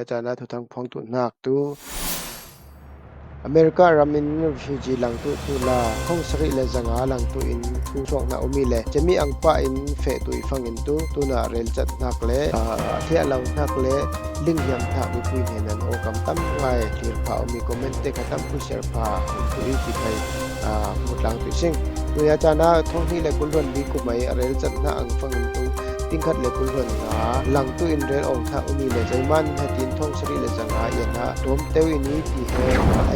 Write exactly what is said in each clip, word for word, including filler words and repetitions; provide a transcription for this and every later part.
Cana thuthang phuangtu hnak tu America ram in refugee langtu thuhla thong sarih le zanga langtu in thu suaknak umi le cami angpa in fehtu i fangin tu tunah relcat hnak le, ah, thiah lo hnak le linghiam hnak mipui hnen an awkam tam ngai thlir pha umi comment te kha tampi share pha tu i ti khai, ah, hmuh tlang tu i sing. Tuya cana thong hnih le kul hluan li kum ai a relcat hnak ang fangin tu tingkhat le kul hluan nga langtu in rel awng hnak umi le zeiman in hetin thong sarih le zanga ian ah dawm teu in i ti he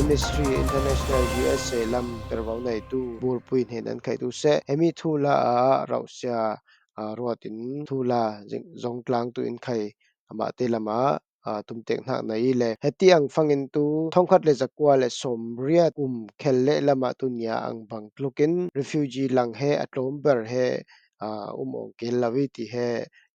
Amnesty International U S A lam pervo neitu burpui hnen an khaihtu seh hemi thuhla ah rauhsia, ah, ruat in thuhla zong tlangtu in khai amahte lamah, ah, tumtek hnak nei i le heti ang fangin tu thongkhat le zakua le sawmriat kum khel le lamah tunia ang bang tlukin refugee lang he a tlawmber he, ah, um awng kil lo i ti he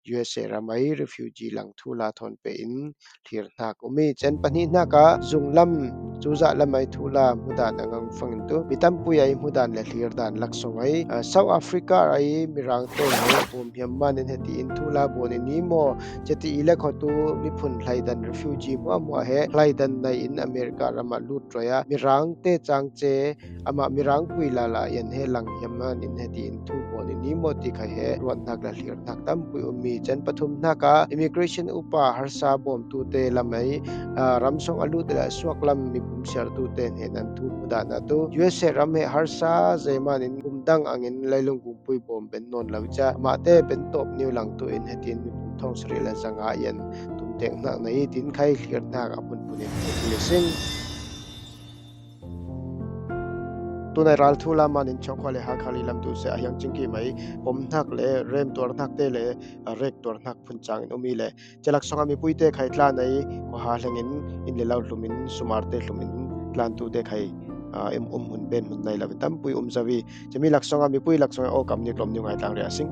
U S A ram ai refugee lang thuhla thawn pe in thlir hnak umi cen pahnih hnak ah zunglam cuzah lam ai thuhla hmudan ang ang fangin tu mi tampui ai hmudan le thlir dan laksawng ai, ah, South Africa ai mirang te he bawm hiam man in heti in thuhla buan in i maw ceti i le khawtu miphun hlaidan refugee hmuahhmuah he hlaidan nei in America ram ah lut roi ah mirang te cangce amah mirang pui lala ian he lang hiam man in heti in thu buan in i maw ti khai he ruat hnak le thlir hnak tampi umi cen pathum hnak ah immigration upa harsa bawmtu te lam ai, ah, ramsong a lut le a suak lam mipum siartu te hnen an thu hmudan ah tu U S A ram he harsa zeiman in kum dang angin leilung pui bawm ben nawn lo i ca amahte ben tawp niu langtu in hetin mipum thong sarih le zanga ian tumtek hnak nei i tin khai thlir hnak a phunphun in a sing. Tunai ral thuhla man in Chongkhua le Hakha li lamtu seh a hiang cingki mai pom hnak le rem tuar hnak te le, a, rek tuar hnak phun cang in um i le celaksong a mipui te khai tlan ai khuaha hleng in inn le lo hlum in sumar te hlum in tlantu te khai, a, um, um hmun ben hmun nei lo in tampi um zo i cami laksawng ah mipui laksawng ah awkam nitlawm niu ngai tlang riah a sing.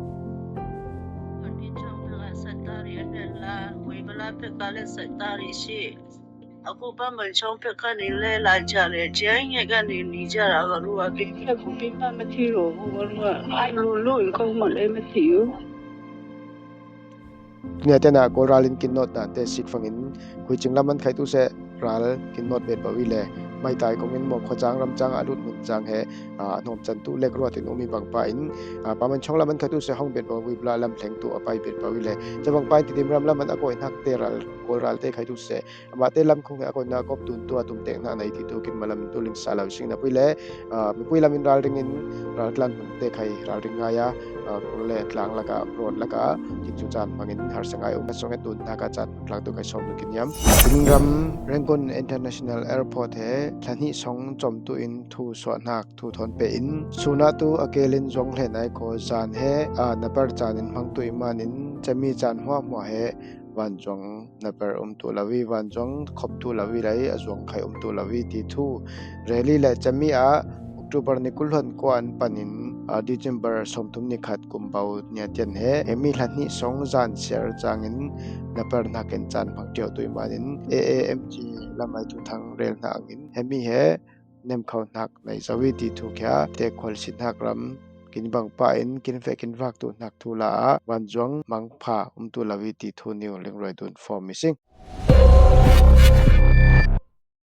Nia tenah Kawlral in kinnawtna te sik fangin khuicing lam an khaihtu seh ral kinnawt bet bo i le maitai kong in maw khuacang ramcang a lut hmun cang he, ah, hnawmcantu lek ruat in um i bangpa in, ah, paman chong lam an khaihtu seh hong bet bo i bla lam thlengtu a pai bet bo i le cabangpa in Tidim ram lam an a kawi hnak te ral Kawlral te khaihtu seh amahte lam khung he a kawina kawp tuntu a tumtek hnak nei ti tu kin malam tu lingsa lo sing na pui le, ah, mipui lam in ralring in raltlan hmun te khai ralring ngai a, ah, kul le tlang lakah, road lakah, kin cu caan hmangin harsa ngai um a song e tun hnak ah caan tlang tu khai sawm tu kin hiam. Kin ram Rangoon International Airport he thla hnih song cawmtu in thu suah hnak thu thawn pe in sunah tu a kelin zuang hlen ai khaw zan he, ah, naper caan in hmangtu i man in cami caan hmuahhmuah he vanzuang naper umtu lo i vanzuang khoptu lo i lei a zuang khai umtu lo i ti thu rel i le cami ah October ni kul hluan kua an pan in, ah, December sawmthum ni khat kum bo nia tian he hemi hla hnih song zan siar cang in naper hnak in caan hmang ṭiautu i man in A A M G lam ai thuthang rel hna angin hemi he nemkho hnak nei zo i ti thu khia te khual si hnak ram kin bangpa in kin feh kin vak tu hnak thu la ah vanzuang mangpha umtu lo i ti thu niu lingruai dun form i sing.